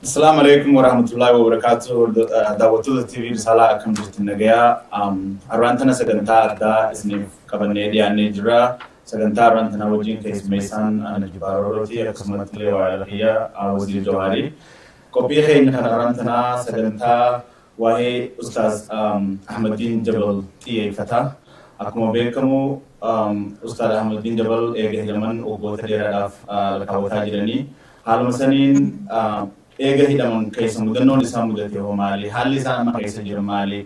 Assalamu alaikum warahmatullahi wabarakatuh. Daawwattoota TV Risaalaa, akkam jirtu? Nagayaa. Har'aan tana sagantaa addaa isiniif qabannee dhiyaannee jira. Sagantaa har'aan tana wajjin keessummeessaan ana Jibaarooti, akkasumatti illee waa'ee kiyya Waziir Jawaarii. Qophii keenya kan har'aan tanaa sagantaa waa'ee Ustaaz Ahmadiin Jabal xiyyeeffata. Akkuma beekamu Ustaaz Ahmadiin Jabal eega hidhaman waggoota dheeraadhaaf lakkaawwataa jiranii. Haaluma saniin eega hidhaman keessa mudannoon isaan mudate hoo maali? Haalli isaan amma keessa jiran maali?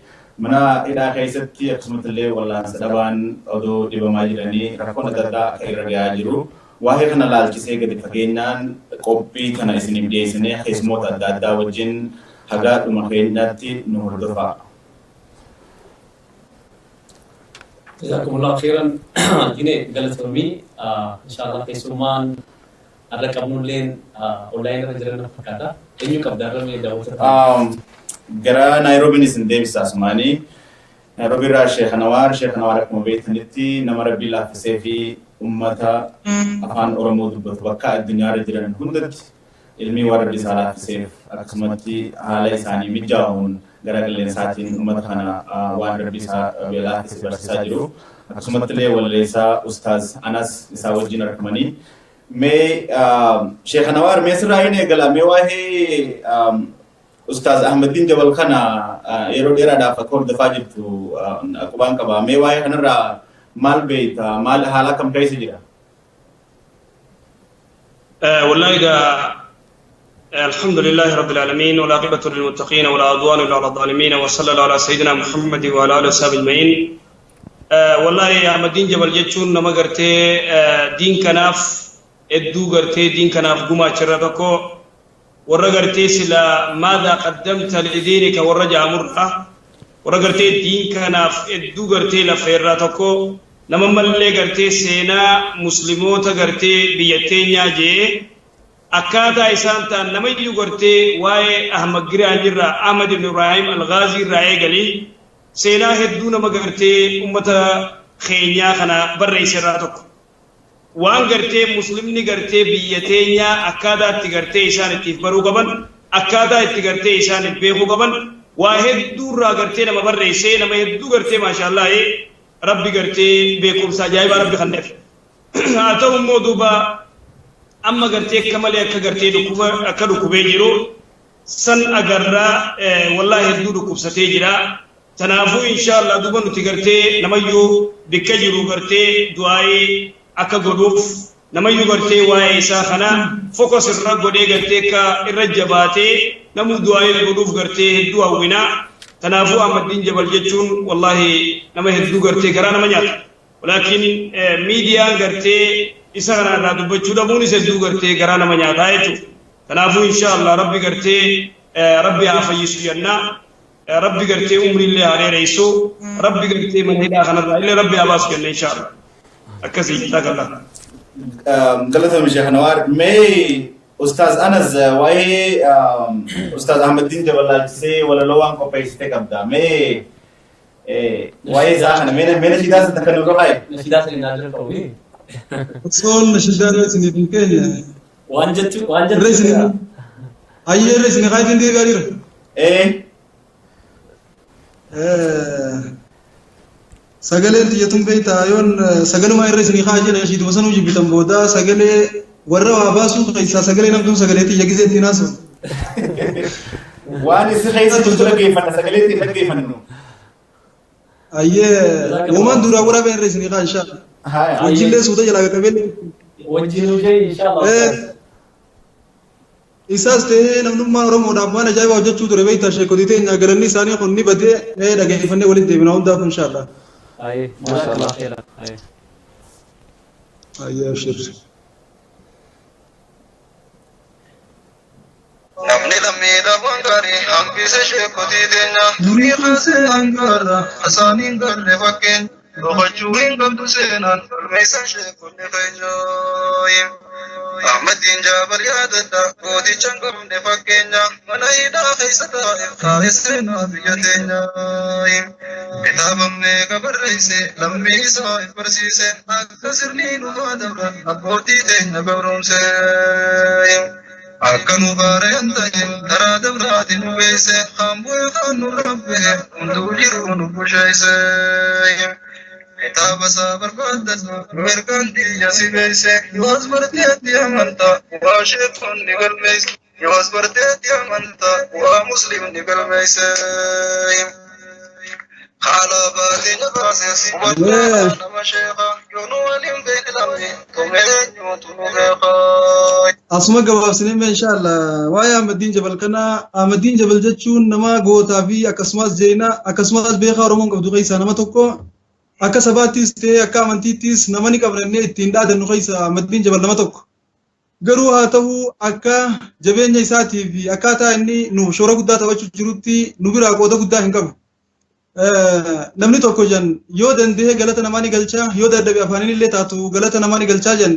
Mana hidhaa keessatti akkasumatti illee wallaansa dhabaan odoo dhibamaa jiranii rakkoon adda addaa akka irra gahaa jiru. Waa'ee kana laalchisee gadi fageenyaan qophii kana isiniif dhiyeessinee keessummoota adda addaa wajjin haga dhuma keenyaatti nu hordofaa. Jazakumullahu khairan. Jine galatoomii. Inshallah keessummaan har'a qabnulleen online irra jiran na fakkaata. Eenyu qabda har'a mee daawwattoota? Gara Naayiroobiin isin deebisa asumaanii. Naayiroobii irraa Sheekh Anwaar, Sheekh Anwaar akkuma beektanitti nama Rabbii laaffisee fi uummata afaan Oromoo dubbatu bakka addunyaarra jiran hundatti ilmii warra Rabbi isaa laaffiseef akkasumatti haala isaanii mijaa'uun gara qilleensaatiin uummata kana waan Rabbi isaa laaffise barsiisaa jiru. Akkasumatti illee walleessaa Ustaaz Anas isaa wajjin argamanii. Mee Sheekh Anwaar, mee sirraa hin eegala, mee waa'ee Ustaaz Ahmadiin Jabal kana yeroo dheeraadhaaf akka hordofaa jirtu qubaan qaba. Mee waa'ee kanarraa maal beekta? Maal, haala akkam keessa jira? والله إذا الحمد لله رب العالمين، والعاقبة للمتقين، ولا عدوان إلا على الظالمين، وصلى الله على سيدنا محمد وعلى آله وصحبه أجمعين. والله يا أحمد دين جبل jechuun nama gartee diin kanaaf hedduu gartee diin kanaaf gumaachirra tokko, warra gartee sila ماذا قدمت لدينك warra jaamurra, warra gartee diin kanaaf hedduu gartee lafeerraa tokko, nama mallee gartee seenaa Muslimoota gartee biyya teenyaa jee akkaataa isaan ta'an namayyuu gartee waa'ee Ahmad Giraan irraa, Ahmad ibn Ibrahim Al-Ghaazii irraa eegalii seenaa hedduu nama gartee ummata keenyaa kana barreesse irraa tokko. Waan gartee Muslimni gartee biyya teenyaa akkaataa itti gartee isaan ittiif baruu qaban, akkaataa itti gartee isaan beekuu qaban waa hedduu irraa gartee nama barreessee, nama hedduu gartee maashaallah Rabbi gartee beekumsa ajaa'ibaa Rabbi kenneef. Haa ta'u immoo duuba amma gartee akka malee akka gartee dhukkuba akka dhukkubee jiru san agarraa, wallaahi hedduu dhukkubsatee jira. Kanaafuu inshaallah duuba nuti gartee namayyuu bikka jiru gartee du'aayii akka godhuuf, namayyuu gartee waa'ee isaa kana focus irra godhee gartee akka irra jabaatee namuu du'aayii godhuuf gartee hedduu hawwinaa. Kanaafuu Ahmadiin Jabal jechuun wallaahi nama hedduu gartee garaa nama nyaata. Walaakin miidiyaan gartee isa kana irraa dubbachuu dhabuunis hedduu gartee garaa nama nyaataa jechuudha. Kanaafuu inshaallah Rabbi gartee Rabbi haa fayyisu jennaa. Rabbi gartee umrii illee haa dheeressu. Rabbi gartee mana hidhaa kanarraa illee Rabbi haa baasu jenna inshaallah. Akkasii, jazakallah. Galatoomi Sheekh Anwaar. Mee Ustaaz Anas, waa'ee Ustaaz Ahmadiin Jabal laalchisee walaloo waan qopheessite qabda. Mee waa'ee isaa kana mee nashiidaa sana kan nurra kaaye. Nashiidaa sana naa jira qabu. Osoon nashiidaa irra isiniif hin keenye. Waan jettu waan jettu. Irra isin hayyee irra isin kaayitiin deebi'aa jira. Ee. Sagaleen tiyyatun beektaa, yoon sagalumaa irra isinii kaa jedha nashiiduma sanuu jibbitan, booda sagalee warra waa baasuu keessaa sagalee namtuun sagalee tiyya gizee ittiin haasa'u. Waan isi keessa jirtu dhaggeeffanna, sagalee ittiin dhaggeeffannu. Ayyee, uumaan duraa waraabee irra isinii kaa inshaa. Haya. Wajjillee suuta jalaa qaqqabee. Wajjin hojii inshallah. Isaas ta'ee namnummaan Oromoodhaaf waan ajaa'ibaa hojjechuu ture beektaa, sheekotii teenya galanni isaanii kun ni badee dhageeffannee walitti deebina hundaaf inshaallah. Aye, jazakallah khairan. Aye. Ayyee, abshir. Namni lammiidhaaf waan gaarii hambise sheekotii teenya. Durii kaasee hangaarra asaaniin galle fakkeenya. Dhokachuu hin qabdu seenaan galmeessan sheekonni keenya. Ahmadiin Jabal yaadadha, gooticha hin qabne fakkeenya. Mana hidhaa keessa taa'eef taa'e seenaa biyya teenya. Kitaaba meeqa barreesse, lammii isaa if barsiise, akka sirni dhufaa dabran abbootii teenya gabroomse. Akka nu baareen ta'e karaa dabraatiin nu beeyse kaan bu'e kaan nu rabbe hunduu jiruu nu busheeyse. Kitaaba isaa barbaaddatu nu ergaan xiyya si beeyse yoos barteetti amanta waa sheekonni galmeeyse yoos barteetti amanta waa muslimni galmeeyse. Haala baatee baases hubannaa nama sheeka yoo nu waliin beekne tumee eenyuutu nu beeka. Asuma gabaabsinee mee inshallah waa'ee Ahmadiin Jabal kana Ahmadiin Jabal jechuun nama gootaa fi akkasumas jeenaa akkasumas beekaa Oromoon qabdu keessaa nama tokko akka sabaattis ta'ee akka amantiittis nama ni qabna innee ittiin dhaadannu keessa Ahmadiin Jabal nama tokko. Garuu haa ta'u akka jabeenya isaatii fi akkaataa inni nu shoora guddaa taphachuu jirutti nu biraa qooda guddaa hin qabu. Namni tokko jan yoo danda'e galata namaa ni galchaa yoo dadhabe afaaniin illee taatu galata namaa ni galchaa jan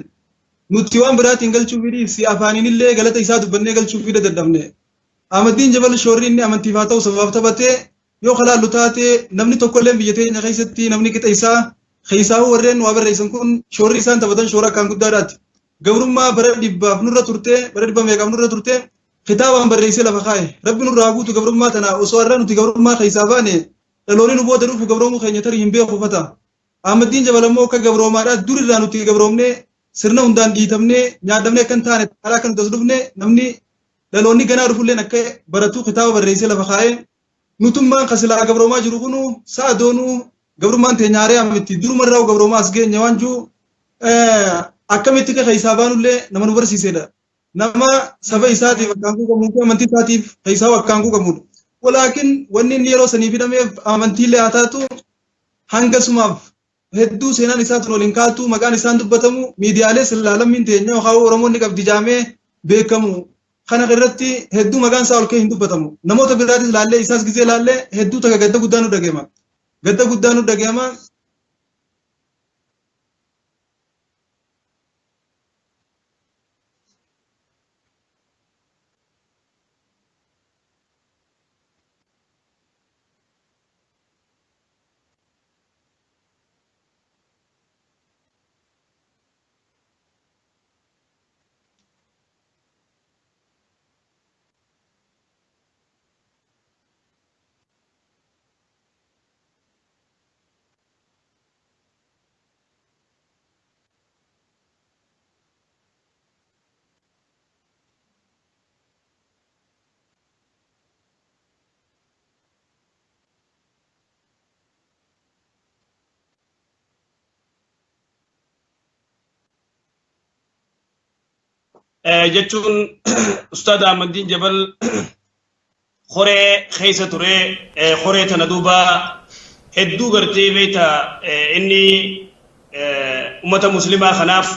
nuti waan biraatiin galchuu fi si afaaniin illee galata isaa dubbannee galchuu fi dadhabne. Ahmadiin Jabal shoorri inni amantiif haa ta'u sabaaf taphatee yoo kalaallu taate namni tokko illee biyya teenya keessatti namni qixa isaa keessaa warreen waa barreessan kun shoorri isaan taphatan shoora akkaan guddaadhaati. Gabrummaa bara dhibbaaf nurra turte bara dhibba meeqaaf nurra turte kitaabaan barreessee lafa kaa'e rabbi nurraa guutu gabrummaa tana osoo har'a nuti gabrummaa keessaa baane dhaloonni nu booda dhufu gabroomuu keenya tarii hin beeku fata. Ahmadiin Jabal ammoo akka gabroomaadhaa durirraa nuti gabroomnee sirna hundaan dhiitamnee nyaadamnee akka hin taane karaa akka nuti as dhufne namni dhaloonni ganaa dhufulleen akka baratu kitaaba barreessee lafa kaa'ee nutummaan kasilaa gabroomaa jiru kunu sa'a doonuu gabrummaan teenya haaree miti durumarraa gabroomaa as geenye waan jiru akkamitti akka keessaa baanullee nama nu barsiisedha. Nama saba isaatiif akkaan quuqamuu fi amantii isaatiif keessaa akkaan quuqamudha. Walaakin wanni inni yeroo sanii fidameef amantiillee haa taatu hangasumaaf hedduu seenaan isaa tun waliin kaatu maqaan isaan dubbatamu miidiyaalee silaalammiin teenya yookaan Oromoonni qabdi jaamee beekamu. Kana irratti hedduu maqaan isaa ol ka'ee hin dubbatamu. Namoota biraatis laallee isaas gizee laallee hedduu takka gadda guddaa nu dhaga'ama. Gadda guddaa nu dhaga'ama. Jechuun Ustaad Ahmadiin Jabal horee keessa ture horee tana duuba hedduu gartee beekta inni ummata muslimaa kanaaf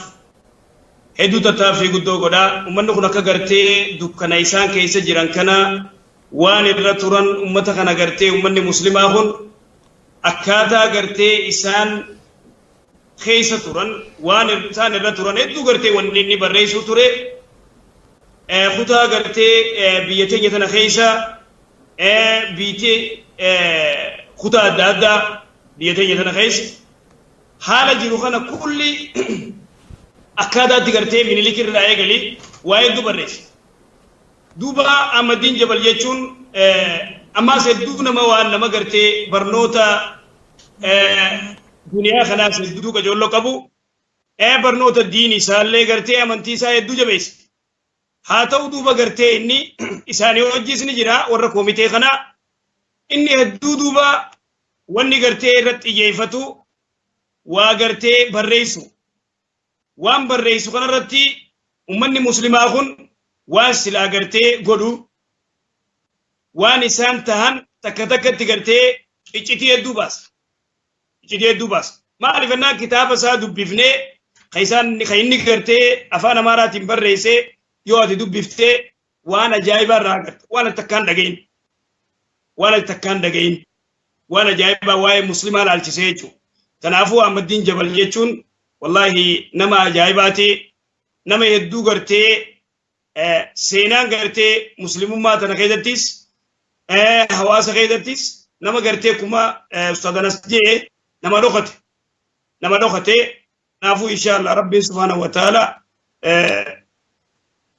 hedduu tattaaffii guddoo godha. Ummanni kun akka gartee dukkana isaan keessa jiran kana waan irra turan ummata kana gartee ummanni muslimaa kun akkaataa gartee isaan keessa turan waan isaan irra turan hedduu gartee wanni inni barreessuu ture. Kutaa gartee biyya teenya tana keessa biitee kutaa adda addaa biyya teenya tana keessa haala jiru kana kulli akkaataatti gartee Minilik irraa eegalee waa hedduu barreesse. Duuba Ahmadiin Jabal jechuun ammaas hedduu nama waan nama gartee barnoota duniyaa kanaas hedduu qajeelloo qabu barnoota diin isaallee gartee amantii isaa hedduu jabeesse. Haa ta'u duuba gartee inni isaanii wajjis ni jira warra koomitee kanaa inni hedduu duuba wanni gartee irratti xiyyeeffatu waa gartee barreessu. Waan barreessu kanarratti ummanni muslimaa kun waan silaa gartee godhu waan isaan tahan takka takkatti gartee iccitii hedduu baasa. Iccitii hedduu baasa. Maaliif ennaan kitaaba isaa dubbifnee kan inni gartee afaan Amaaraatiin barreessee yoo ati dubbiftee waan ajaa'ibaa irraa agarta. Waan ati takkaan dhagahin. Waan ati takkaan dhagahin. Waan ajaa'ibaa waa'ee muslimaa laalchisee jechuudha. Kanaafuu Ahmadiin Jabal jechuun wallaahi nama ajaa'ibaati. Nama hedduu gartee seenaan gartee muslimummaa tana keessattis hawaasa keessattis nama gartee kuma Ustaad Anas jee nama dhokate. Nama dhokate. Kanaafuu inshallah Rabbiin subhaanahu wa ta'ala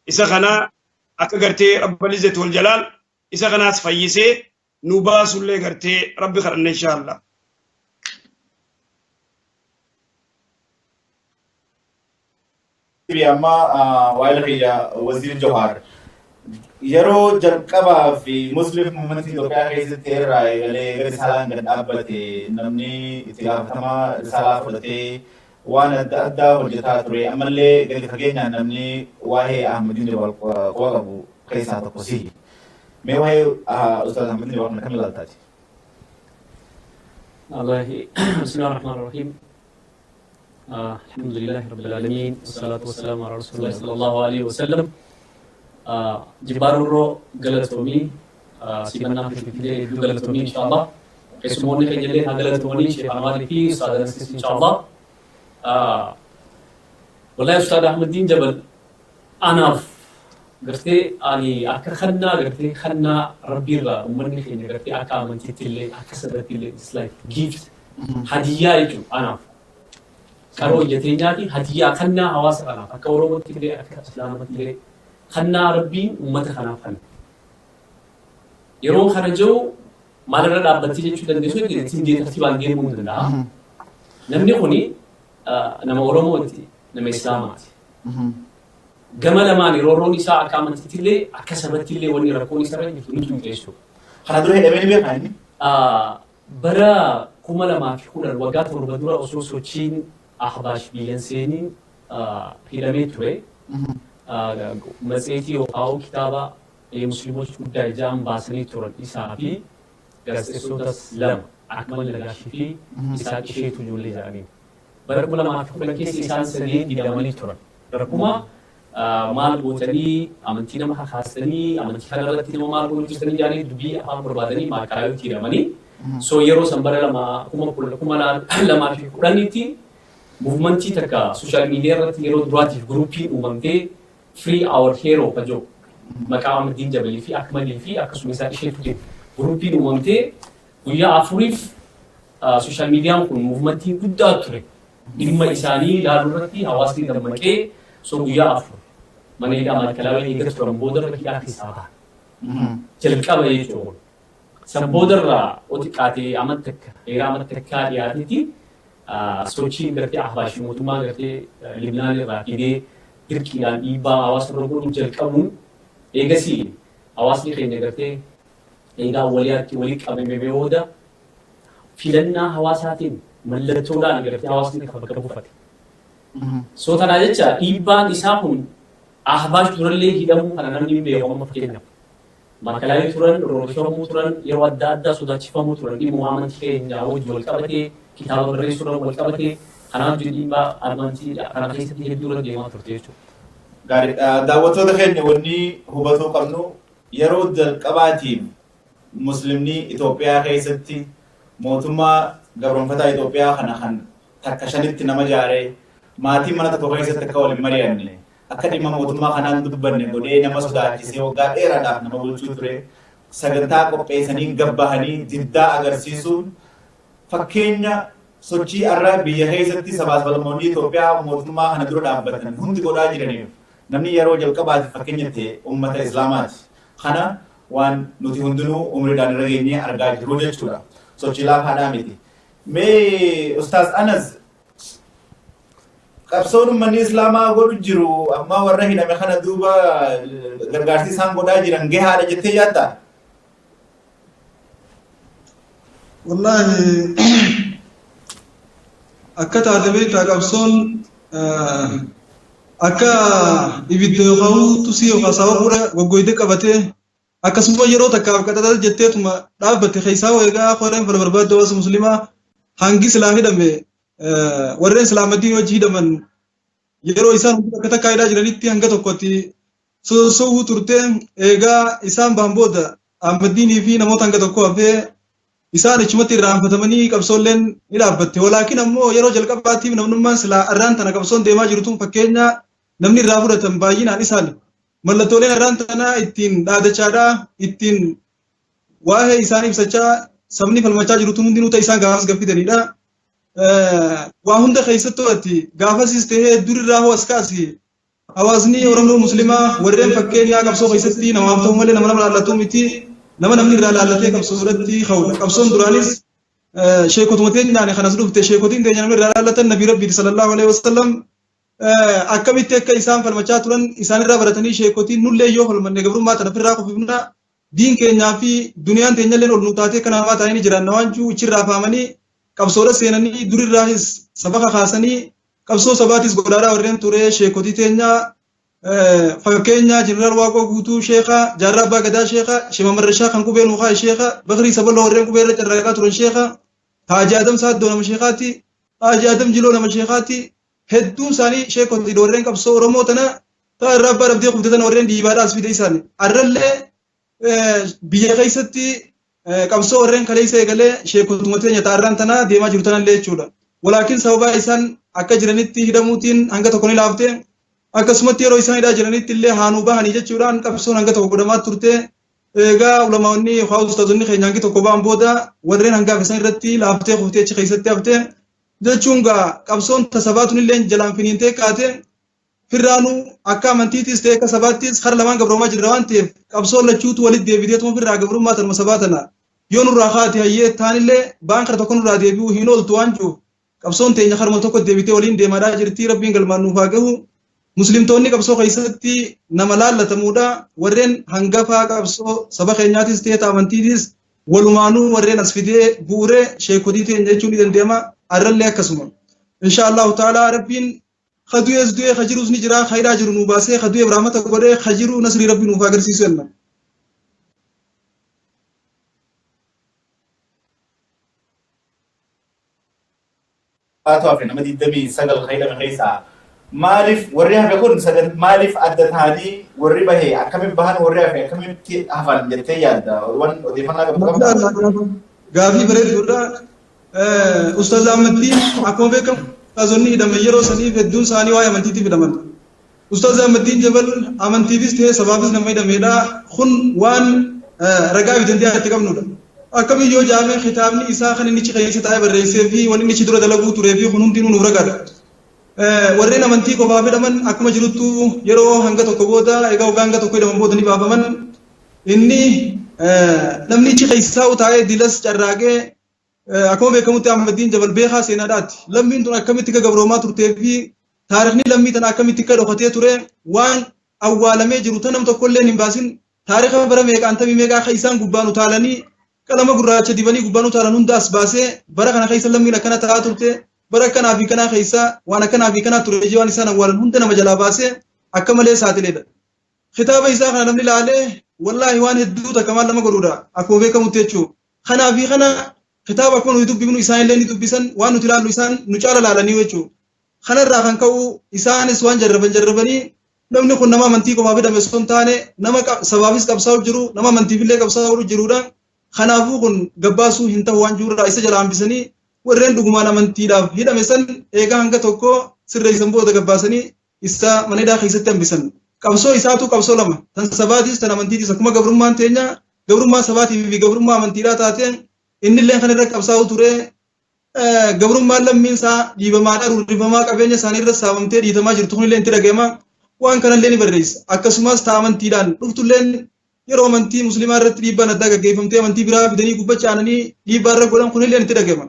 isa kana Akka gartee Rabbal Izzati wal Jalaal isa kanaas fayyisee nu baasullee gartee Rabbi kadhanna inshaallah. Amma waa'ee kiyya Wazir Jawaar yeroo jalqabaa fi Muslim Muumantii Itoophiyaa keessatti irraa eegalee gara Risaalaan gad dhaabbate, namni itti gaafatamaa Risaalaa fudhatee waan adda addaa hojjetaa ture, ammallee gadi fageenyaan namni waa'ee Ahmadiin Jabal quba qabu keessaa tokko sihi. Mee waa'ee Ustaaz Ahmadiin Jabal kana kam ilaaltaati? والله بسم الله الرحمن الرحيم، الحمد لله رب العالمين والصلاة والسلام على رسول الله صلى الله عليه وسلم. جبارو galatoomi simannaa fi hedduu galatoomi إن شاء الله. Keessumoonni keenya illee haa galatoomanii, Sheekh Amaanii fi Ustaaz Anas إن شاء الله. والله Ustaaz Ahmadiin Jabal anaaf gartee ani akka kannaa gartee kannaa rabbiirraa uummanni keenya gartee akka amantiitti illee akka sabatti illee, it's like gift, hadiyyaa jechuudha anaaf. Qaroo ija teenyaati, hadiyyaa kannaa hawaasa kanaaf, akka Oromootti illee akka Islaamatti illee kannaa rabbiin uummata kanaaf kanna. Yeroo kana jiru maalirra dhaabbattee jechuu dandeessu, ittiin tartiibaan deemuu hin danda'a. Namni kuni nama Oromooti, nama Islaamaati. Gama lamaan roorroon isaa akka amantiitti illee akka sabatti illee wanni rakkoon isa irra jirtu nutu jechuudha. Kana dura hidhamee ni beekaa inni? Bara 2010, waggaa 7 dura, osoo sochiin Ahbaash biyyan seeniin hidhamee ture. Matseetii yookaan kitaaba Musliimoota guddaa ijaan baasanii turan isaa fi gaazexeessootas lama, Akmal Nagaashii fi Isaaq Isheetu ijoollee jedhaniin. Bara 2010 keessa isaan sadeen hidhamanii turan. Rakkuma maal gootanii, amantii nama kakaastanii, amantii kana irratti nama maal godhuu jirtanii jedhanii dubbii afaan barbaadanii maakaayotti hidhamanii. So yeroo san bara 2010tti movementii takka social media irratti yeroo duraatiif groupiin uumamtee "Free Our Hero" ka jedhu maqaa Ahmadiin Jabalii fi Akmalii fi akkasuma isaa isheetu groupiin uumamtee guyyaa 4f social mediaan kun movementiin guddaa ture. Dhimma isaanii ilaaluu irratti hawaasni dammaqee, so guyyaa 4 mana hidhaa maakalaawii eega turan boodarra hidhaa keessaa bahan. Jalqaba jechuudha. San boodarraa o xiqqaatee amata takka heeraa amata takkaa dhiyaatetti sochiin gartee Ahbaashii mootummaa gartee Libnaan irraa fidee dirqiidhaan dhiibbaa hawaasa irra godhuu jalqabuun, eegasii hawaasni keenya gartee eegaa walitti walii qabame booda filannaa hawaasaatiin mallattoodhaan gartee hawaasni kan bakka buufate. So tanaa jecha dhiibbaan isaa kun Ahbaash durallee hidhamuu kana namni hin beeku. Amma fakkeenyaaf maakalaayii turan, roorrifamuu turan, yeroo adda addaa sodaachifamuu turan, dhimma amantii keenya wajji wal qabatee, kitaaba barreessuu irra wal qabatee, kanaaf dhiibbaa amantii kana keessatti hedduu irra deemaa turte jechuudha. Gaarii, daawwattoota keenya, wanni hubatuu qabnu yeroo jalqabaatiif Muslimni Itoophiyaa keessatti mootummaa gabroonfataa Itoophiyaa kana kan takka shanitti nama jaaree, maatii mana tokko keessatti akka waliin mari'anne, akka dhimma mootummaa kanaan dubbanne godhee nama sodaachisee waggaa dheeraadhaaf nama bulchuu ture, sagantaa qopheessanii gabbahanii diddaa agarsiisuun fakkeenya sochii har'a biyya keessatti sabaas sablammoonni Itoophiyaa mootummaa kana dura dhaabbatan hundi godhaa jiraniif namni yeroo jalqabaatiif fakkeenya ta'e uummata Islaamaati. Kana waan nuti hundinuu umriidhaan irra geenyee argaa jirru jechuudha. Sochii laafaadhaa miti. Mee Ustaaz Anas, qabsoon uummanni Islaamaa godhu jiru amma warra hidhame kana duuba gargaarsi isaan godhaa jiran gahaadha jettee yaaddaa? Wallaahi akka taate beektaa, qabsoon akka ibidda yookaan tusii yookaan sababa fuula goggoyitee qabatee akkasuma yeroo takkaaf qaxaxaa jetteetuma dhaabbatte keessaa egaa koreen fala barbaaddu hawaasa musliimaa hangi silaa hidhame, warreen islaamaddiin hojii hidhaman yeroo isaan hundi bakka takkaa hidhaa jiranitti hanga tokkotti sossowuu turte. Eegaa isaan bahan booda Ahmaddiinii fi namoota hanga tokko hafee isaan achumatti irraanfatamanii qabsoolleen ni dhaabbatte. Walaakin ammoo yeroo jalqabaatiif namnummaan silaa arraan tana qabsoon deemaa jirtuun fakkeenya namni irraa fudhatan baay'inaan isaani. Mallattooleen arraan tana ittiin dhaadachaadhaa, ittiin waa'ee isaan ibsachaa sabni falmachaa jiru hundinuu ta'e isaan gaafas gaffitanidha. Waa hunda keessattuu ati gaafasis ta'ee durirraa hoo as kaasi. Hawaasni Oromoo Muslimaa warreen fakkeenyaa qabsoo keessatti namaaf ta'u malee nama nama laallatu miti. Nama namni irraa laallatee qabsoo irratti ka'udha. Qabsoon duraanis sheekotuma teenyaan kanas dhufte sheekotiin teenya namni irraa laallatan Nabii Rabbiiti sallallahu alaihi wasallam akkamitti akka isaan falmachaa turan isaanirraa baratanii sheekotiin nullee yoo falmanne gabrummaa tana ofirraa kufifna diin keenyaa fi duniyaan teenyallee ol nu taatee kana hamaa taa'anii jiraanna waan jiru ichirraa faamanii qabsoodha seenanii durirraahis saba kakaasanii qabsoo sabaatis godhaadhaa warreen ture sheekotii teenyaa fakkeenya Jeneraal Waaqoo Guutuu Sheekha Jaarraa Abbaa Gadaa Sheekha Shimamarrashaa kan qubee nuukaa Sheekha Bakrii Sabaloo warreen qubee irra carraaqaa turan Sheekha Haaji Adam Saaddoo nama Sheekhaati Haaji Adam Jiloo nama Sheekhaati hedduun isaanii sheekotii warreen qabsoo Oromoo tana ta'a irraa abbaa dhabdee kufte tana warreen dhiibaadhaas fide isaani arrallee biyya keessatti qabsoo warreen kaleessa eegalee sheekotuma teenya ta'arraan tana deemaa jiru tanallee jechuudha. Walaakin sababa isaan akka jiranitti hidhamuutiin hanga tokko ni laafte akkasumatti yeroo isaan hidhaa jiranitti illee haanuu bahanii jechuudhaan qabsoon hanga tokko godhamaa turte. Egaa ulamaonni yookaan ustaazonni keenya hangi tokko ba'an booda warreen hangaaf isaan irratti laaftee kuftee achi keessatti hafte jechuun gaa qabsoon tasabaatun illee jalaan finiintee kaate firraanuu akka amantiitis ta'e akka sabaattis kara lamaan gabroomaa jirra waan ta'eef qabsoon lachuutu walitti deebiteetuma firraa gabrummaa tanuma sabaa tana yoo nurraa kaate hayyee taanillee ba'aan kara tokko nurraa deebi'uu hin ooltu waan jiruuf qabsoon teenya karuma tokko deebitee waliin deemaadhaa jirti rabbiin galmaan nuuf haa gahu. Muslimtoonni qabsoo keessatti nama laallatamuudha warreen hangafaa qabsoo saba keenyaatis ta'e amantiitis walumaanuu warreen as fidee bu'uuree sheekotii teenya jechuun ni danda'ama arrallee akkasuma. Insha Allahu ta'ala rabbiin kadu'ees du'ee ka jirus ni jira ka hidhaa jiru nu baasee ka du'eef rahmata godhee ka jiru nasrii rabbi nuuf agarsiisu jenna. Hafe nama 29 kan hidhame keessaa maaliif warri hafe kun maaliif adda ta'anii warri bahe akkamiin bahan warri hafe akkamitti hafan jettee yaadda waan odeeffannaa qabdu qabda? Gaafii bareeduudha. Ustaaz Ahmaddiin akkuma beekamu ustaazonni hidhaman yeroo saniif hedduun isaanii waa'ee amantiitiif hidhaman. Ustaaz Ahmaddiin Jabal amantiifis ta'e sabaafis nama hidhamedha. Kun waan ragaa fi dandeettii qabnudha. Akkamiin yoo jaamee kitaabni isaa kan inni keessa taa'ee barreessee fi wanni inni dura dalaguu turee fi kun hundinuu nuuf ragaadha. Warreen amantii qofaaf hidhaman akkuma jiruttu yeroo hanga tokko booda egaa waggaa hanga tokko hidhaman booda ni baafaman. Inni namni ichi keessaa taa'ee dilas carraaqee akkuma beekamutti Ahmaddiin Jabal beekaa seenaadhaati. Lammiin tun akkamitti akka gabroomaa turtee fi taarikhni lammii tana akkamitti akka dhokatee ture waan awwaalamee jiru tan nam tokkollee hin baasin taarikha bara meeqaan tamii meeqaa akka isaan gubbaan utaalanii qalama gurraacha dibanii gubbaan utaalan hunda as baasee bara kana keessa lammiin akkana ta'aa turte bara akkanaa fi kanaa keessa waan akkanaa fi kanaa ture waan isaan awwaalan hunda nama jalaa baasee akka malee saaxileedha. Kitaaba isaa kana namni ilaalee wallaahi waan hedduu takka maal nama godhuudha akkuma beekamutti jechuudha. Kanaa fi kana kitaaba akkuma nuti dubbifnu isaan illee ni dubbisan waan nuti ilaallu isaan nu caala laalanii jechuudha. Kanarraa kan ka'u isaanis waan jarraban jarrabanii namni kun nama amantii qofaaf hidhame osoo hin taane nama sabaafis qabsaa'u jiru nama amantiifillee qabsaa'u jirudha. Kanaafuu kun gabbaasuu hin ta'u waan jirurraa isa jala hambisanii warreen dhugumaan amantiidhaaf hidhame san eegaa hanga tokko sirreessan booda gabbaasanii isa mana hidhaa keessatti hambisan. Qabsoo isaatu qabsoo lama tan sabaatis tan amantiitis akkuma gabrummaan teenya gabrummaa sabaatii fi gabrummaa amantiidhaa taateen innillee kan irra qabsaa'u ture gabrummaan lammiin isaa dhiibamaadhaa rurrifamaa qabeenya isaanii irra saamamtee dhiitamaa jirtu kunillee itti dhaga'ama waan kanallee ni barreessa akkasumas ta'a amantiidhaan dhuftulleen yeroo amantii musliimaa irratti dhiibbaan addaa gaggeeffamtee amantii biraa fidanii gubbachaananii dhiibbaa irra godhan kunillee itti dhaga'ama.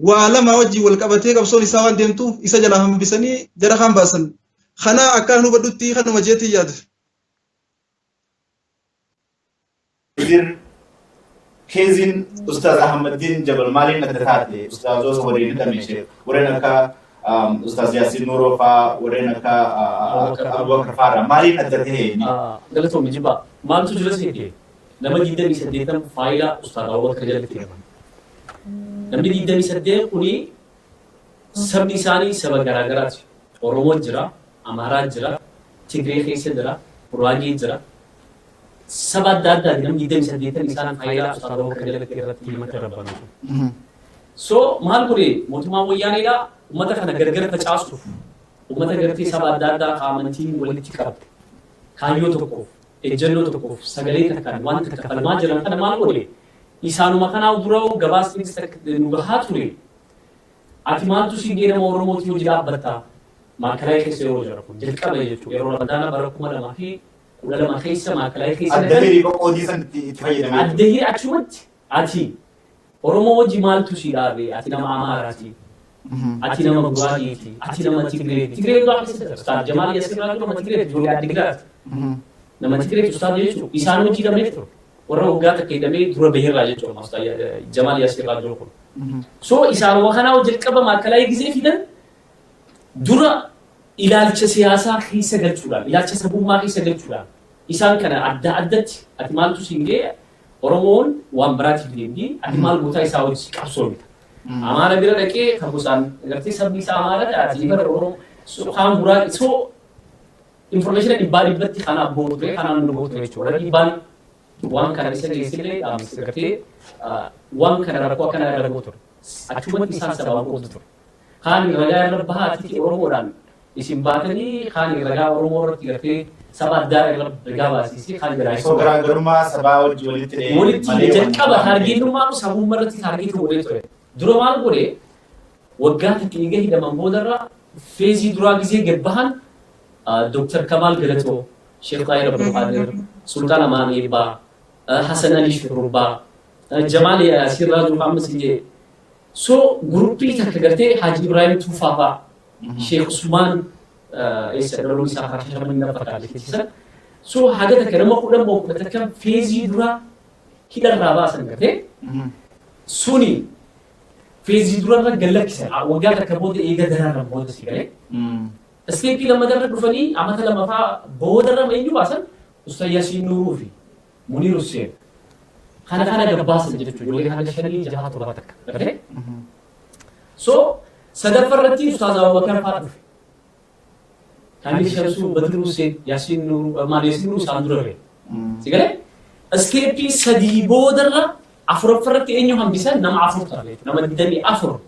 Waa lama wajjin wal qabatee qabsoon isaa waan deemtuuf isa jalaa hambisanii jara kaan baasan. Kana akka nu hubadhutti kanuma jeetii yaadu. Keeziin Ustaaz Ahmaddiin Jabal maaliin adda taate ustaazoota warreen hidhame ishee warreen akka Ustaaz Yaasiin Nuuroo fa'aa warreen akka Abubakar fa'aadha maaliin adda ta'e? Galatoomi jibaa maaltu jira seete nama 28 faayilaa Ustaaz Abubakar jalatti hidhaman. Namni 28 kuni sabni isaanii saba garaagaraati. Oromoo jira, Amaaraa jira, Tigree keessa jira, Guraagee jira. Saba adda addaati namni 28 isaan faayilaa Ustaaz Abubakar jalatti irratti himata irra banu. So maal godhe mootummaan wayyaaneedha uummata kana gargar facaasuuf uummata gartee saba adda addaa amantiin walitti qabde kaayyoo tokkoof ejjennoo tokkoof sagalee takkaan waan takka falmaa jiran kana maal godhe isaanuma kanaaf dura gabaasni nu gahaa ture. Ati maaltu si gee nama Oromootii hojii dhaabbattaa? Maakalaayii keessa yeroo jira kun jalqaba jechuudha. Yeroo Ramadaana bara 2012 keessa maakalaayii keessa Adda hirii qoqqoodii san itti fayyadamee. Adda hirii achumatti ati Oromoo wajji maaltu si dhaabe? Ati nama Amaaraati. Ati nama Guraageeti. Ati nama Tigreeti. Tigree duraa keessa jira. Ustaaz Jamaal Yaasir Raajoo nama Tigreeti. Ijoollee Addigiraati. Nama Tigreeti ustaaz jechuudha. Isaan hojii hidhamee ture. Warra waggaa takka hidhamee dura baheerraa jechuudha. Ustaaz Jamaal Yaasir Raajoo kun. So isaanuma kanaa jalqaba maakalaayii gizee fidan dura ilaalcha siyaasaa keessa galchuudhaan, ilaalcha sabummaa keessa galchuudhaan isaan kana adda addatti ati maaltu siin ga'e Oromoon waan biraatiif deemti, ati maal gootaa isaa wajji qabsoo mita. Amaara bira dhaqee kan gosaan gartee sabni isaa Amaara taate bara Oromoo kaan guraa so information 100% kana abboo ture kanaan nu gootu jechuudha. Warra dhibbaan waan kana isa geessillee dhaamsa gartee waan kana rakkoo akkanaa irra gootu ture. Achumatti isaan sabaan qoodu ture. Kaan ragaa irra bahaa atiiti Oromoodhaan isin baatanii kaan ragaa Oromoo irratti gartee saba addaa irra ragaa baasisee kaan jalaa So garaagarummaa sabaa wajji walitti dhiyee walitti jalqaba taargeetummaa sabummaa irratti taargeetii godhee ture. Dura maal godhee waggaa takka eega hidhaman boodarra feezii duraa gizee gad bahan Dr. Kamal Galatoo, Sheekh Xaahir Abdulqaadir, Sultaan Amaan Eebbaa, Hasan Ali Shurubbaa, Jamaal Yaasir Raajuu ammas hin jedhe. So guruppii takka gartee Haji Ibrahim Tuufaa fa'a, Sheekh Usmaan eessa dhaloonni isaa karaa Shashamannee na fakkaate keessisan. So haga takka nama 10 moo 11 feezii duraa hidharraa baasan gartee suni feezii durarra gad lakkisan. Waggaa takka booda eega daraaran booda si galee. Isteeppii lammatarra dhufanii amata lamaffaa boodarra eenyu baasan? Ustaz Yaasiin Nuuruu fi Muniir Hussein. Kana kana gabbaasan jechuudha. Ijoollee haga 5 6 7 takka. Gartee? So sadaffaa irratti Ustaz Abubakar fa'aa dhufe. Kaamil Shamsuu, Badr Hussein, Yaasiin Nuuruu, maal Yaasiin Nuuruu isaan dura ba'e. Si galee? Isteeppii sadii boodarra afuraffaa irratti eenyu hambisan? Nama 4 ta'a jechuudha. Nama 24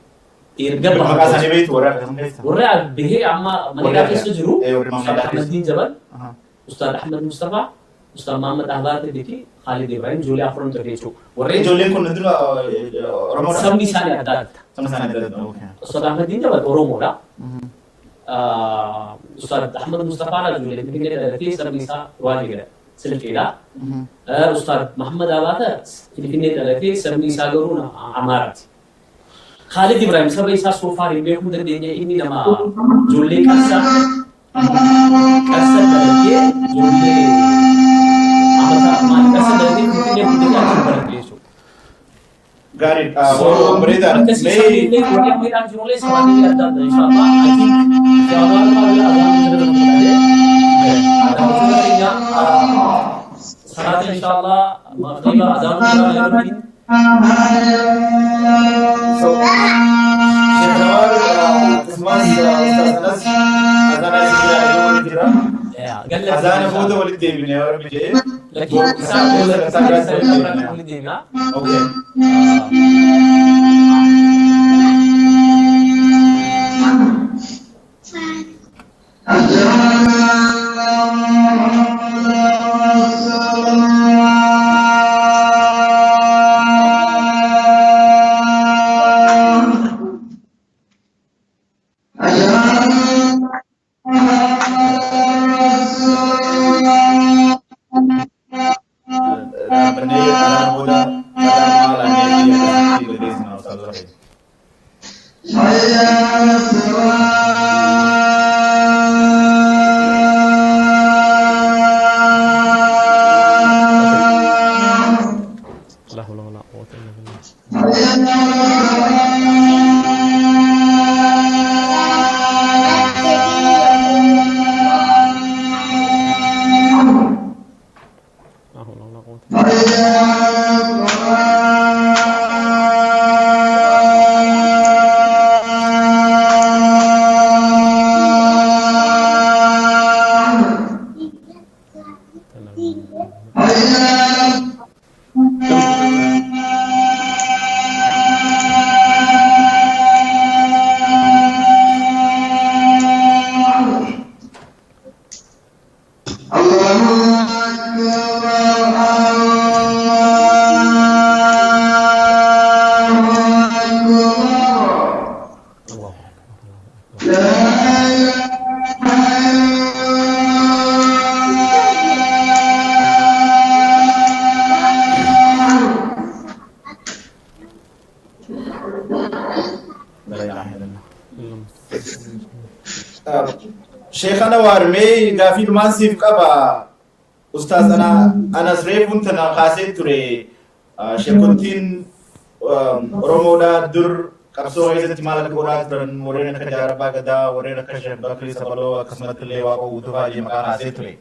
erga Maqaa bahan. isaanii beektu warra akkasuma beektu. Warra bahee amma mana keessa jiru Warri mana Ustaz keessa. Ahmadiin Jabal, Ustaz Ahmad Mustafa, Ustaz Muhammad Ahbaatee fi Khalid Ibrahim ijoollee afuran ture jechuudha. Warreen Ijoolleen kun dura Oromoodha. Sabni isaanii adda adda. Sabni isaanii adda adda. Okay. Ustaz Ahmadiin Jabal Oromoodha. Ustaz Ahmad Mustafa ijoollee Finfinnee dhalatee sabni isaa Guraageedha. Silxeedha. Ustaz Muhammad Abaata Finfinnee dhalatee sabni isaa garuu Amaaraati. Khalid Ibrahim saba isaa soofaa hin beekuu dandeenye inni nama ijoollee qarsaa qarsa dhalatee ijoollee amata maal qarsa dhalatee Finfinnee guddatee achi barate jechuudha. Gaarii bareedaadha. Akkasii Mee sabni warri amma hidhaan jirullee sabni adda adda inshallah. I think jawaar maal adaan jira jedhee. Daawwattoota keenya salaata inshallah maghriba adaan jira jedhanii. So Sheikh Jawar akkasumas Ustaz Anas azaana isin jira waliin jira. Azaana booda walitti deebine yoo Rabbi jedhee. Lakin isaan Booda sagantaa biraatti walitti deebina. walitti deebina. Okay. Dhaabbannee azaana booda azaana maal aanee fi akkasitti gaggeessina. Sheekh Anwaar, mee gaafii dhumaan siif qaba. Ustaaz Anas reefuun tana kaasee ture, sheekotiin Oromoodhaa dur qabsoo keessatti maal akka godhaa turan, warreen akka Jaarraa Abbaa Gadaa, warreen akka Sheekh Bakrii Sabaloo, akkasumatti illee Waaqa Guutuu fa'aa maqaa kaasee ture.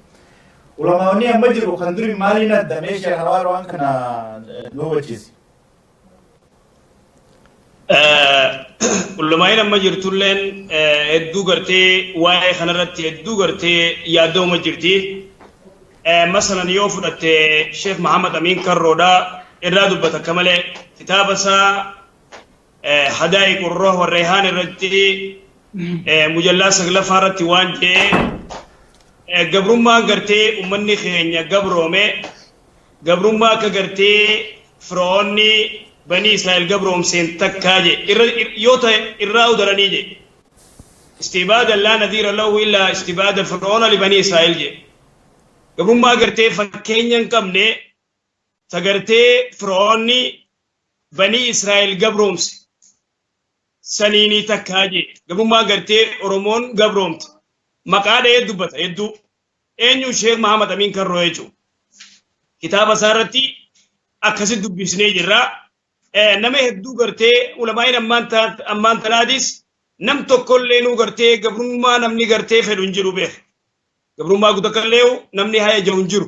Ulamaawwan amma jiru kan duri maaliin adda? Mee Sheekh Anwaar waan kana nu hubachiisi. Ulamaa'in amma jirtulleen hedduu gartee waa'ee kanarratti hedduu gartee yaaddooma jirti. Masalan yoo fudhatte, Sheekh Muhammad Amin Karroodhaa irraa dubbata akka malee kitaaba isaa Hadaa'iq Urrooh Warreehaan irratti, mujallaa 9ffaa irratti waan jedhee, gabrummaan gartee uummanni keenya gabroome gabrummaa akka gartee Firoonni banii Israa'el gabroomseen takkaa je, irra yoo ta'e irraa udaranii je. استعبادا لا نظير له إلا استعباد فرعون لبني إسرائيل je. Gabrummaa gartee fakkeenya hin qabne sagartee Firoonni banii Israa'el gabroomse saniinii takkaa je. Gabrummaa gartee Oromoon gabroomte maqaa dha'ee dubbata hedduu. Eenyu? Sheekh Mahamad Amiin Karroo jechuudha. Kitaaba isaa irratti akkasitti dubbisnee jirra. Nama hedduu gartee ulamaa'in ammaan tanaatis nam tokkollee nuu gartee gabrummaa namni gartee fedhu hin jiru beeka. Gabrummaa guutakkallee namni haya jiru hin jiru.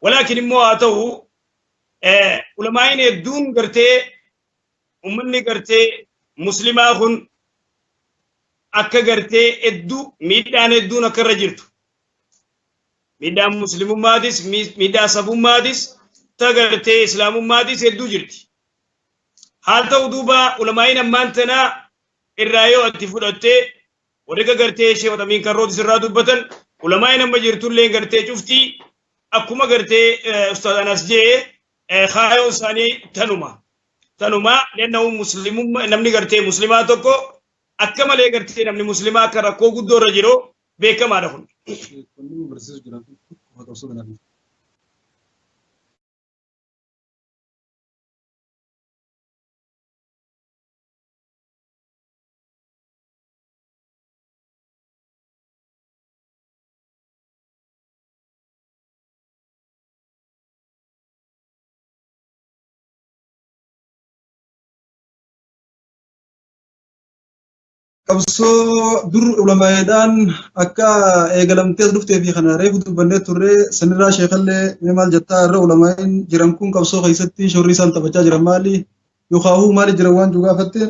Walaakin immoo haa ta'u, ulamaa'in hedduun gartee uummanni gartee muslimaa kun akka gartee hedduu miidhaan hedduun akka irra jirtu. Miidhaan muslimummaatis, miidhaa sabummaatis, ta gartee islaamummaatis hedduu jirti. Haa ta'u duuba, ulamaa'in ammaan tanaa irraa yoo ati fudhattee, warri akka gartee Sheekh Amiin Karrootis irraa dubbatan, ulamaa'in amma jirtullee gartee cuftii akkuma gartee Ustaaz Anas jee kaayoon isaanii tanuma. Tanuma lennahu muslimummaa namni gartee muslimaa tokko akka malee gartee namni muslimaa akka rakkoo guddoo irra jiru beekamaadha kun. Wanni barsiisu jira qofa qabsoo kanaaf. Qabsoo dur ulamaa'eedhaan akka eegalamtee as dhuftee fi kana reefu dubbannee turre. Sanirraa sheekallee mee maal jettaa? Irra ulamaa'een jiran kun qabsoo keessatti shorri isaan taphachaa jiran maali, yookaan maali jiran waan jiru gaafatte.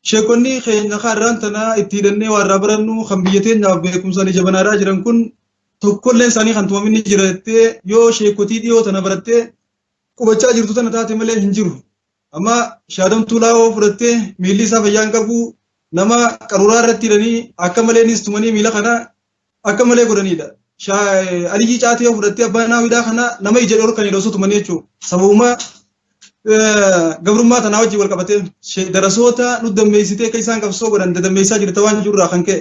Sheekonni keenya kaarraan tana itti hidhannee waa irraa barannu, kan biyya teenyaaf beekumsaan ija banaadhaa jiran kun, tokkolleen isaanii kan tumaminni jira jettee yoo sheekotii dhiyoo tana barattee qubachaa jirtu tana taate malee hin jiru. Amma Shaadamtuu Laawoo fudhattee, miilli isaa fayyaa hin qabu, nama qaruuraa irratti hidhanii akka maleenis tumanii miila kana akka malee godhanidha. Aliyyii Caatee yoo fudhattee, abbaa naawidhaa kana nama ija dhorkanidha osoo tumanii jechuudha. Sababuma gabrummaa tanaa wajjin wal qabatee darasoota nu dammeessitee akka isaan qabsoo godhan dadammeessaa jirta waan jirurraa kan ka'e.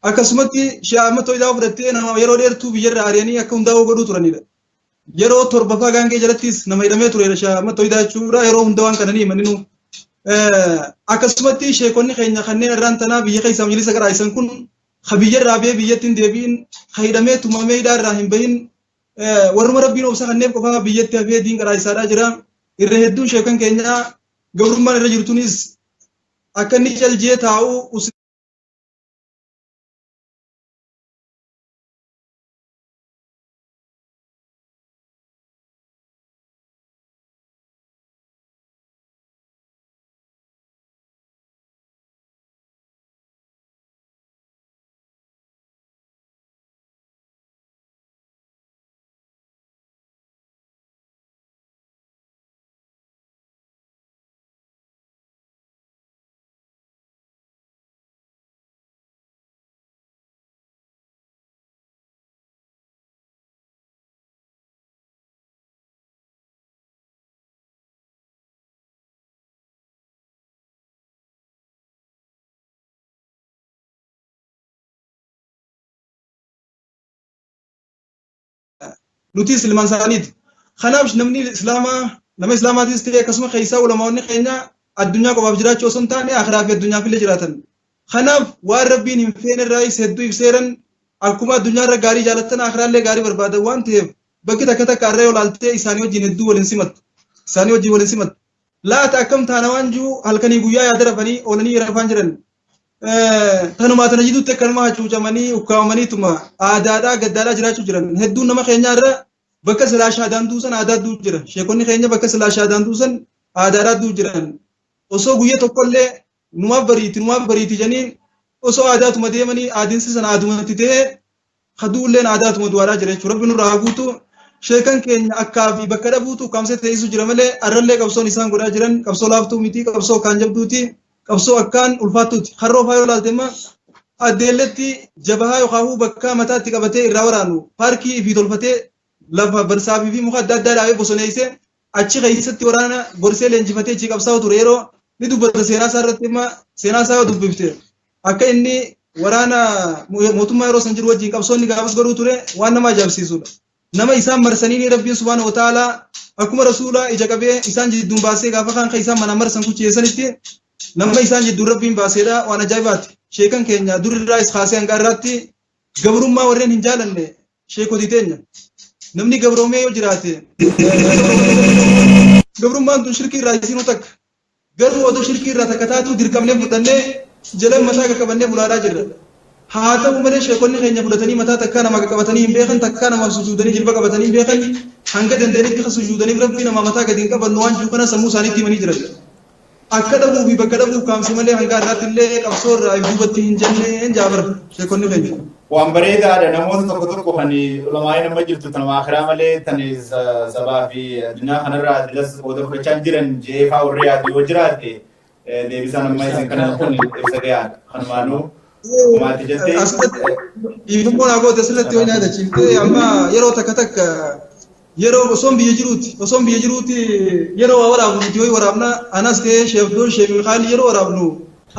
Akkasumatti Shee Ahmad Tooyidaa fudhattee, nama yeroo dheertuu biyyarraa ari'anii akka hundaa'uu godhuu turanidha. Yeroo torbaffaa gaangee jalattis nama hidhamee turedha Shee Ahmad Tooyidaa jechuudha, yeroo hunda waan kana ni himaninu. Akkasumatti sheekonni keenya kanneen irraan tanaa biyya keessaa majlisa qaraa'isan kun, ka biyyarraa ba'ee biyyatti hin deebi'in, ka hidhamee tumamee hidhaa irraa hin bahin, warruma Rabbiin obsa kanneen qofaa biyyatti hafee diin qaraa'isaadhaa jira. Irra hedduun sheekan keenyaa gabrummaan irra jirtunis akka inni caljee taa'u nutis ilmaan isaaniiti. Kanaaf namni islaamaa, nama islaamaatis ta'e akkasuma keessaa ulamaawwanni keenya addunyaa qofaaf jiraachuu osoo hin taane akhiraa fi addunyaaf illee jiraatan. Kanaaf waan Rabbiin hin feene irraayis hedduu ibseeran akkuma addunyaarra gaarii jaalatan akiraallee gaarii barbaadan waan ta'eef bakki takka takka irra yoo laaltee isaanii wajjin hedduu waliin simattu. Isaanii wajjin waliin simattu. Laata akkam taana waan jiru halkanii guyyaa yaada rafanii oolanii rafaan jiran. Tanumaa tana jidduutti akkanuma hacuucamanii ukkaamamaniituma aadaadhaa gaddaadhaa jiraachuu jiran. Hedduun nama keenyaa irra bakka silaa shaadaan duusan aadaa duu jira. Sheekonni keenya bakka silaa shaadaan duusan aadaadhaa duu jiran. Osoo guyya tokkollee numaaf bariiti numaaf bariiti jedhanii osoo aadaatuma deemanii aadiinsi sana aadumatti ta'ee kaduulleen aadaatuma du'aadhaa jira jechuudha. Rabbi nurraa haa guutu. Sheekan keenya akkaa fi bakka dhabuutu ukkaamsee teessisu jira malee arrallee qabsoon isaan godhaa jiran qabsoo laaftuu miti, qabsoo akkaan jabduuti, qabsoo akkaan ulfaattuuti. Harroo faa yoo ilaalte immoo addeelletti jabahaa yookaan bakka mataatti qabatee irraa waraanu paarkii ifii tolfatee lafa barsaafii fi muka adda addaa dhaabee bosoneessee achi keessatti waraana gorsee leenjifatee achi qabsaa'u ture. Yeroo ni dubbata seenaa isaa irratti immoo seenaa isaa yoo dubbifte akka inni waraana mootummaa yeroo san jiru wajjin qabsoonni gaafas godhuu ture waan nama ajaa'ibsiisudha. Nama isaan marsanii ni Rabbiin subhaanahu wa ta'aalaa akkuma rasuulaa ija qabee isaan jidduun baasee gaafa kaan kan isaan mana marsan kucheessanitti nama isaan jidduun Rabbiin baaseedha waan ajaa'ibaati. Sheekan keenya durirraa is kaasee hanga irraatti gabrummaa warreen hin jaalanne sheekotii teenya. Namni gabroomee yoo jiraate gabrummaan tun shirkii irraa isinuu takka. Garuu odoo shirkii irraa takka taatu dirqamnee fudhannee jala mataa qaqqabannee bulaadhaa jirra. Haa ta'u malee sheekonni keenya fudhatanii mataa takkaa namaa qaqqabatanii hin beekan, takkaa namaaf sujuudanii jilba qabatanii hin beekan, hanga danda'anitti kan sujuudaniif Rabbii namaa mataa gadi hin qabannu waan jiru kana sammuu isaaniitti himanii jiran. Akka dhabuu fi bakka dhabuu kaamse malee hanga har'aatti illee qabsoo irraa if duubatti hin jenneen jaabara sheekonni keenya. Waan bareedaadha. Namoota tokko tokko kan ulamaa'ee nama jirtu tanuma akiraa malee tan sabaa fi addunyaa kanarraa dilas qooda fudhachaa jiran jeefaa warri yaadu yoo jiraate deebisaan amma isin kana kun ibsa gahaadha. Kanumaanuu maati jettee Asirratti dhiifammoo naa goote asirratti yoo nyaatachiiftee amma yeroo takka takka yeroo osoon biyya jiruuti yeroo waa waraabnu nuti yoo waraabna anas ta'ee sheefdoon sheemikaali yeroo waraabnu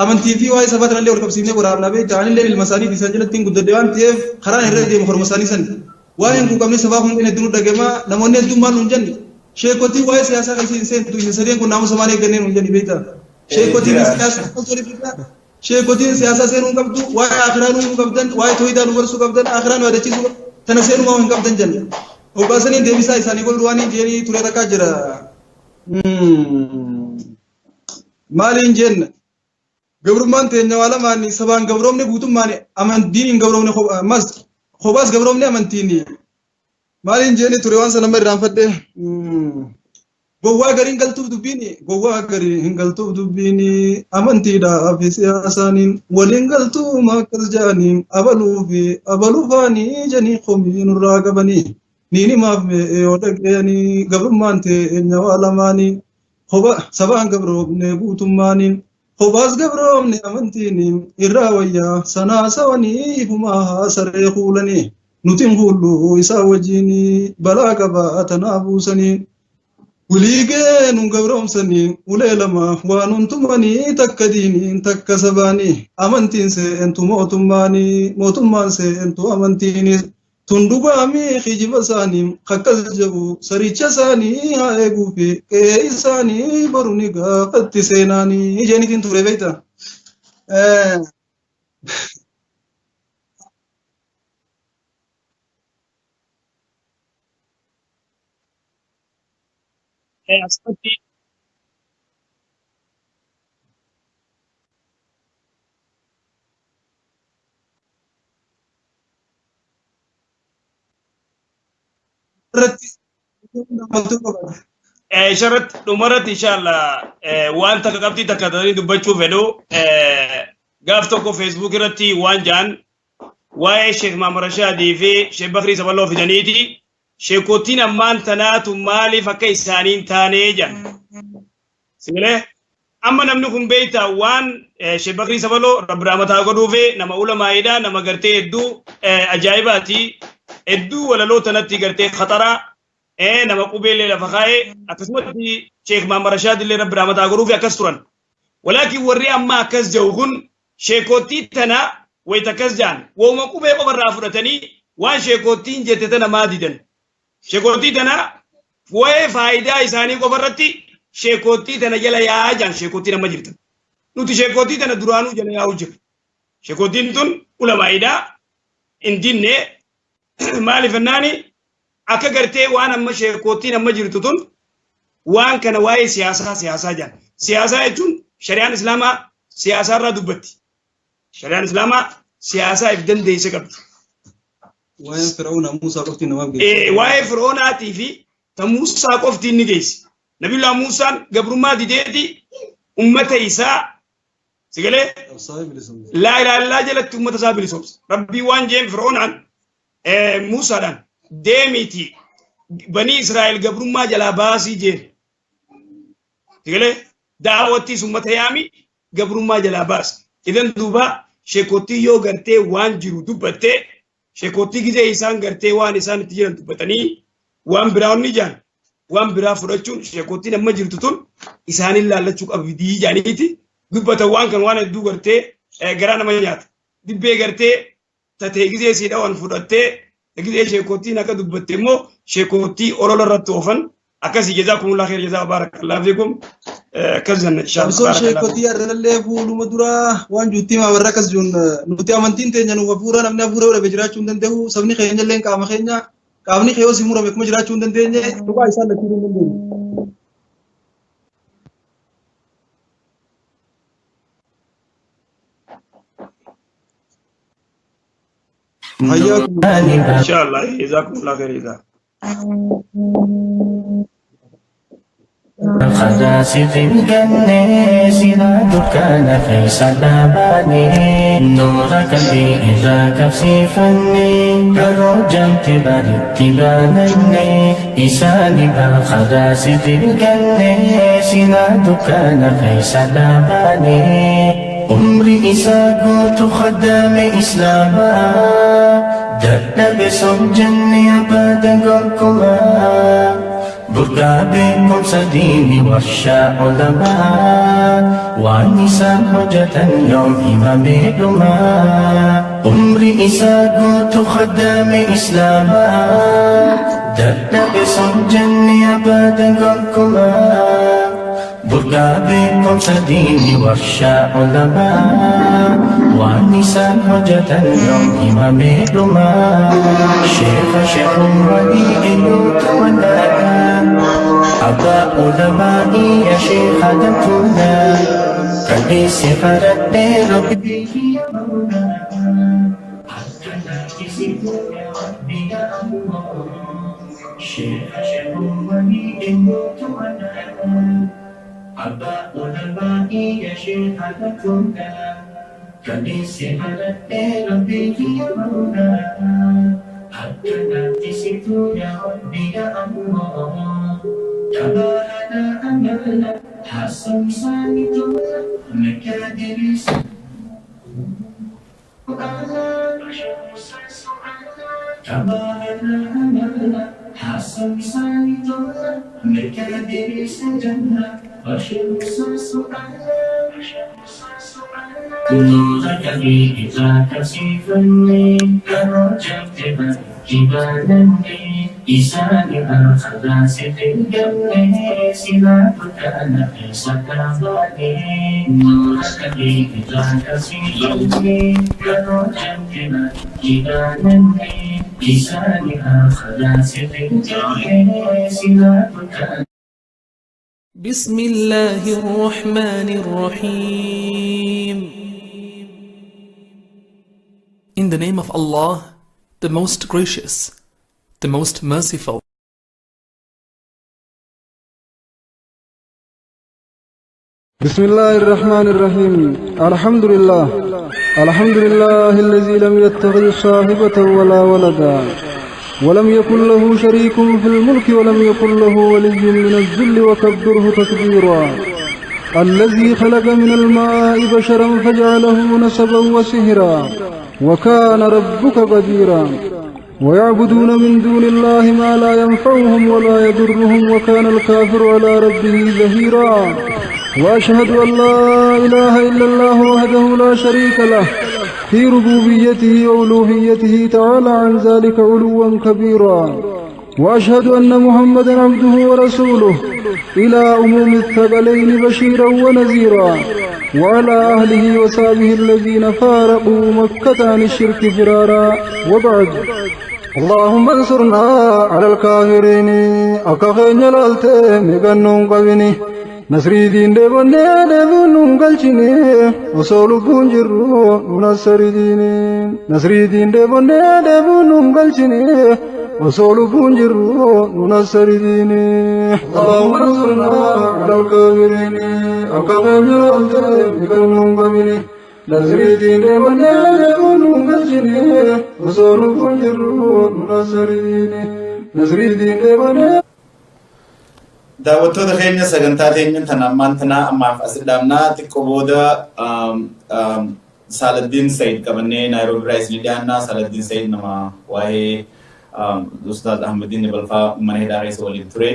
amantii fi waa'ee sabaa tanallee wal qabsiifnee waraabna beektaa. Anillee ilma isaanii isaan jalatti hin guddadhe waan ta'eef karaan irra deemu horma isaanii san waa'een quuqamni sabaa hundeen hedduun dhagama. Namoonni hedduun maal nuun jenni? Sheekotii waa'ee siyaasaa keessa hin seentu, isin sadeen kun naamusa maal eeggannee nuun jenni beektaa. Sheekotiin siyaasaa, sheekotiin siyaasaa seenuu hin qabdu, waa'ee akiraa nuu qabdan, waa'ee tooyidaa nu barsuu qabdan, akiraa nu yaadachiisuu qabdan, tana seenumaa hin qabdan jenna. Hoggaasaniin deebisaa isaanii godhu waan hin jeenii ture takkaa jira. Maaliin jenna? Gabrummaan teenya waa lamaan: sabaan gabroomne guutummaan, amantiin hin gabroomne ammas kophaas gabroomne amantiin. Maaliin jeeni ture waan sana amma irraanfadhe. Gowwaa gariin galtuuf dubbiin, gowwaa gariin hin galtuuf dubbiin, amantiidhaa fi siyaasaaniin waliin galtuuma akkas jedhanii abaluu fi abaluufaanii janii komii nurraa qabanii niin himaaf mee yoo dhaga'anii. Gabrummaan teenya waa lamaanii: kopha sabaan gabroomne guutummaanii, kophaas gabroomne amantiin. Irraa wayyaa sanaa sawanii ifumaa saree kuulanii nutin kuullu isaa wajjin balaa qabaa tanaa buusanii. Wiliigee nun gabroomsanii ulee lama waan huntumanii takka diiniin takka sabaanii. Amantiin seentu mootummaanii, mootummaan seentu amantiinis. Tun dhugaamii kijiba isaanii akkas jedhu saricha isaanii haa eeguu fi qe'ee isaanii boru ni gaafatti seenaanii jeenitiin ture beekta. Asirratti Irratti namatti qaba. Isarratti dhumarratti inshallah waan takka qabxii takka ta'anii dubbachuu fedhu. Gaaf tokko Facebook irratti waan ja'an waa'ee Sheekh Maamar Rashaadii fi Sheekh Bakrii Saballoo fidaniiti sheekotiin ammaan tanaatu maaliif akka isaanii hin taanee jedhan. Sigilee amma namni kun beektaa waan Sheekh Bakrii Sabaloo Rabbi rahmataa godhuufi nama ulamaa'idha, nama gartee hedduu ajaa'ibaati, hedduu walaloo tanatti gartee khaxaraa nama qubeellee lafa kaa'ee, akkasumatti Sheekh Maamar Rashaad illee Rabbi rahmataa godhuufi akkas turan. Walaakin warri amma akkas jedhu kun sheekottii tana wayita akkas jedhan wooma qubee qofarraa fudhatanii waan sheekottiin jette tana maa didan? Sheekottii tana waa'ee faayidaa isaanii qofarratti sheekottii tana jala yaa'aa jedhan sheekottiin amma jirtan. Nuti sheekottii tana duraanuu jala yaa'u jirra. Sheekootiin tun ulamaa'iidha hin dinne maaliif jennaani akka gartee waan amma sheekootiin amma jirtu tun waan kana waa'ee siyaasaa siyaasaa jedhan. Siyaasaa jechuun shari'aan islaamaa siyaasaa irraa dubbatti. Shari'aan islaamaa siyaasaa if dandeesse qabdi. Waa'een Fir'auna Muusaa qofti namaaf geesse. Waa'ee Fir'aunaatii fi ta Muusaa qofti inni geesse. Nabiyullah Muusaan gabrummaa dideeti ummata isaa sigalee laa ilaaha illaa jalatti ummata isaa bilisoomse. Rabbii waan jeen Fir'aunaan Muusaadhaan deemiiti banii Israa'el gabrummaa jalaa baasii jeen. Sigalee daawwattiis ummata yaami gabrummaa jalaa baasi. Idan duuba sheekootii yoo gartee waan jiru dubbattee sheekootii gizee isaan gartee waan isaan itti jiran dubbatanii waan biraa onni jaan waan biraa fudhachuun sheekootiin amma jirtu tun isaanin laallachuu qabdii jaaniiti dubbatan waan kan waan hedduu gartee garaa nama nyaata. Dibbee gartee tatee gizee sii dhawan fudhattee gizee sheekootiin akka dubbatte immoo sheekootii olola irratti oofan akkasii jazaakumullah khair jazaa barakallahu fiikum akkas jenna inshallah. Qabsoon sheekotii har'allee fuuluma duraa waan juutti himaa warra akkas jiruun nuti amantiin teenya nuuf hafuura namni hafuura dhabe jiraachuu hin danda'u sabni keenya illee qaama keenya qaamni kee yoo si murame kuma jiraachuu hin dandeenye dhugaa isaan lachuu hin dandeenye. Hayyaakum. Inshallah jazakumullah khair jazaa. خداسف الجنة سلا كان في سلاباني نورك في إذا كفسي فني كرجمت برتبانني إساني بالخداسف الجنة سلا كان في سلاباني عمري إسا قلت خدام إسلاما دب جني أبدا قلكما برقى بكم سديني والشاء علماء والنساء حجة يوم إمام بيدما عمري إسا قلت خدام إسلاما دب جني أبدا قلكما برقى بكم سديني والشاء علماء والنساء حجة يوم إمام بيدما شيخ شيخ رديء تولى أبا علمائي يا شيخ دمتنا قلبي سفرت ربي يا مولانا حتى لا تسيبوا يا ربي يا الله شيخ شيخ ولي تولى أبا علمائي يا شيخ دمتنا قلبي سفرت ربي يا مولانا حتى لا تسيبوا يا ربي يا الله تبارنا أملنا حسن سامتنا مكادر تبارنا أملنا حسن سامتنا مكادر سجنة وشمس سؤالا نورك في إذا كسفني كرجمت جبالني إساني الخلاص في الجنة سلاك أنا في سكراني نورك في إذا كسفني كرجمت جبالني إساني الخلاص في الجنة سلاك. بسم الله الرحمن الرحيم. In the name of Allah, the most gracious, the most merciful. بسم الله الرحمن الرحيم. الحمد لله، الحمد لله الذي لم يتخذ صاحبة ولا ولدا ولم يكن له شريك في الملك ولم يكن له ولي من الذل وكبره تكبيرا. الذي خلق من الماء بشرا فجعله نسبا وسهرا وكان ربك قديرا. ويعبدون من دون الله ما لا ينفعهم ولا يضرهم وكان الكافر على ربه ظهيرا. وأشهد أن لا إله إلا الله وحده لا شريك له في ربوبيته وألوهيته تعالى عن ذلك علوا كبيرا. وأشهد أن محمدا عبده ورسوله إلى أمم الثقلين بشيرا ونذيرا وعلى أهله وصحبه الذين فارقوا مكة عن الشرك فرارا وبعد. اللهم انصرنا على الكافرين أكخين لالتي مغنون قبني نصري دين دبني دبنون قلچني وصول بونجرو نصر ديني نصري دين دبني دبنون قلچني وصول بونجرو نصر ديني. اللهم انصرنا على الكافرين أكخين لالتي مغنون قبني نصري دين دبني دبنون قلچني وصول بونجرو نصر ديني نصري دين دبني. Daawwattoota keenya sagantaa teenya tana ammaan tana ammaaf as dhaabnaa xiqqoo booda Saaladdiin Sayid qabannee Naayiroobii irraa isinii dhiyaannaa. Saaladdiin Sayid nama waa'ee Ustaaz Ahmadiin Jabalfaa mana hidhaa keessa waliin ture.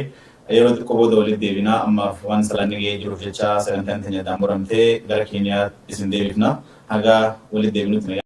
Yeroo xiqqoo booda walitti deebinaa ammaaf waan salaanni ga'ee jiruuf jecha sagantaan teenya xumuramtee gara Keeniyaa isin deebifna. Haga walitti deebinutti.